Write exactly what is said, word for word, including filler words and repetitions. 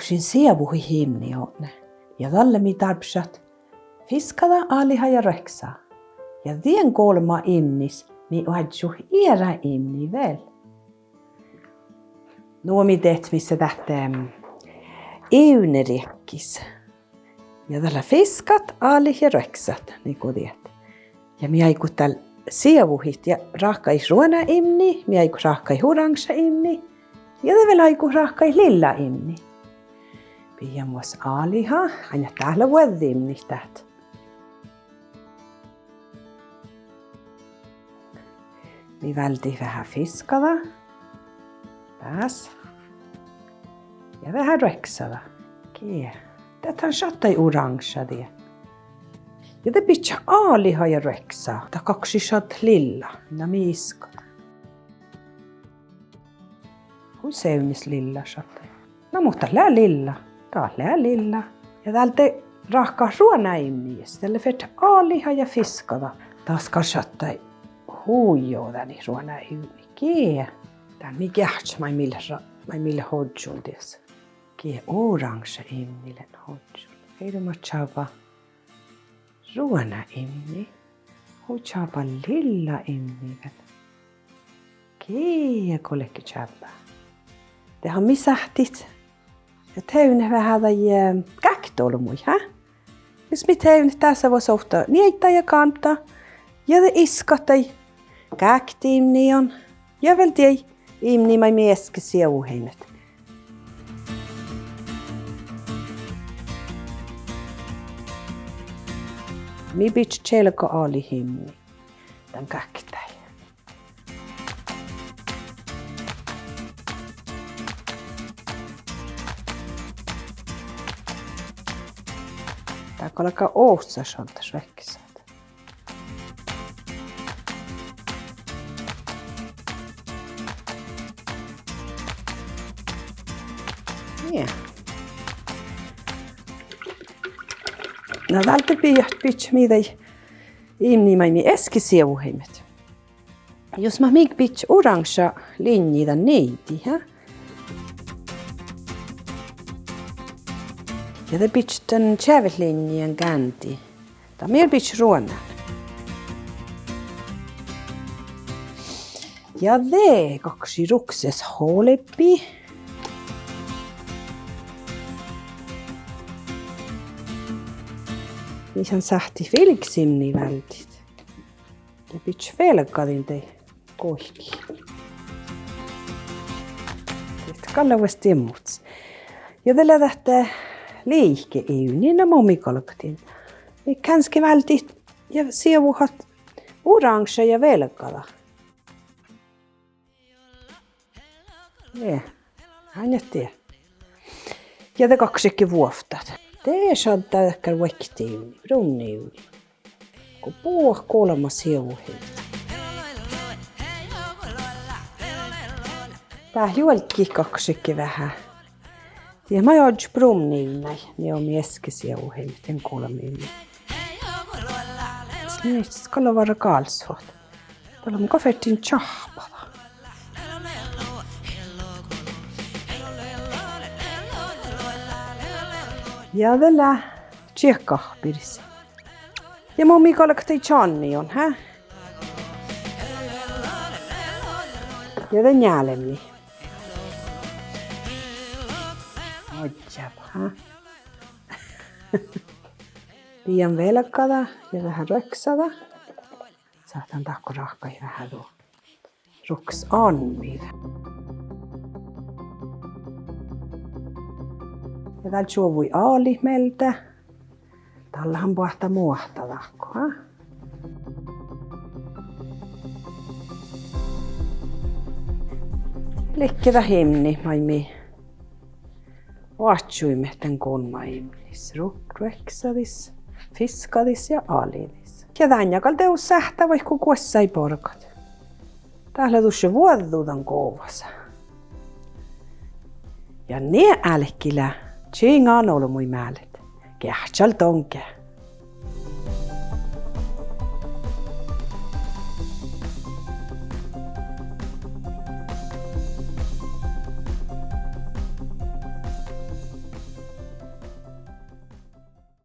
Šin seavuhit imni odne. Ja dalle mii dárbbašit fiskada, áliha ja ruoksa. Ja dien golbma imnis mii oažžut eará imni vel. Nu mii dieđát mis lea dat, em, ivnnereakkis. Ja dat lea fiskat, álit ja ruoksat, nugo dieđát. Ja mii áigut dál seavuhit ja ráhkadit ruoná imni, mii áigut ráhkadit oražža imni. Ja de vel áigut ráhkadit lilla imni. Bijan vuos áliha, ain dát lea vuođđi imnit dát. Mii váldit veahá fiskada. Dás. Ja veahá ruoksada. Ge-, dat han šattai oražža die. Ja de bidjat áliha ja ruoksa. Dat gakši šaddat lilla. Na mii iskkat. Hui sevnis lilla šattai. Na muhto dat lea lilla. Dat lea lilla. Ja dál de ráhkadat ruoná imni, jus dalle ferte áliha ja fiskada. Das gal šattai hui jođánit ruoná imni. Ge-, dál mii geahččat maid mii leat ra-, maid mii leat ožžon dies. Ge-, oražža imni leat ožžon. Firmat čába ruoná imni. Hui čába lilla imni vel. Ge-, go ledje čábbá. De han mii sáhttit ja tevdnet veahá daid, eh, gákteolbmuid, ha? Jus mii tevdnet dasa vuos ovtta nieidda ja gánda. Ja de iskat daid gákteimnniin. Ja vel dien imnniin maid mii easka seavuheimet. Mii bidjat čielga áliha imni dan gáktai. Dat galgá ovcci šaddat ruoksat. Nie. Na dál de bidjat, bidjat mii daid imnniin maid mii easka seavuheimet. Jus mat mii bidjat oražža linnji dan niidii, ha? Ja de bidjat dan čeavvelinnji dan gándii. Dat mii bidjat ruoná. Ja de gakši rukses holbbi. Mii han sáhttit vilgesimni váldit. Ja bidjat velgadin daid guohkkiid. Dat gal lea vuos diemmuhtas. Ja de lea dat liikeivdni, na mo mii galgat. Mii gánske váldit ja seavuhat oražža ja velgada. Nie, ain die. Ja de gakšit vuovttat. De šaddá dakkár vuokte ivdni, brumne ivdni. Go buot golbma seavuhit. Dát juolggit gakšit veahá. Die maid oažžut brumnivdnái, mii easka seavuheimet, dan golbma ivdni. Nie, gal lea várra gálssohat. Dalle mun gal ferten čáhppada. Ja de lea čiehkahppiris. Ja mo mii galgat čanniin, ha? Ja de njálmmi. Ožžon, ha? Bijan velgada ja veahá ruoksada. Sáhtán dahko ráhkadit veahá du ruoksaanmii. Ja dál čuovvui álit mielde. Dalle han boahtá muohta dahko, ha? Ledje dat imnit maid mii oaččuimet dan golbma ivdnis, ru-, ruoksadis, fiskadis ja álidis. Ja danne gal dieđus sáhttá vaikko guossái bargat. Dat lea dušše vuođđu dan govas. Ja nie álki lea čiŋan olbmuid málet. Geahččal doŋge.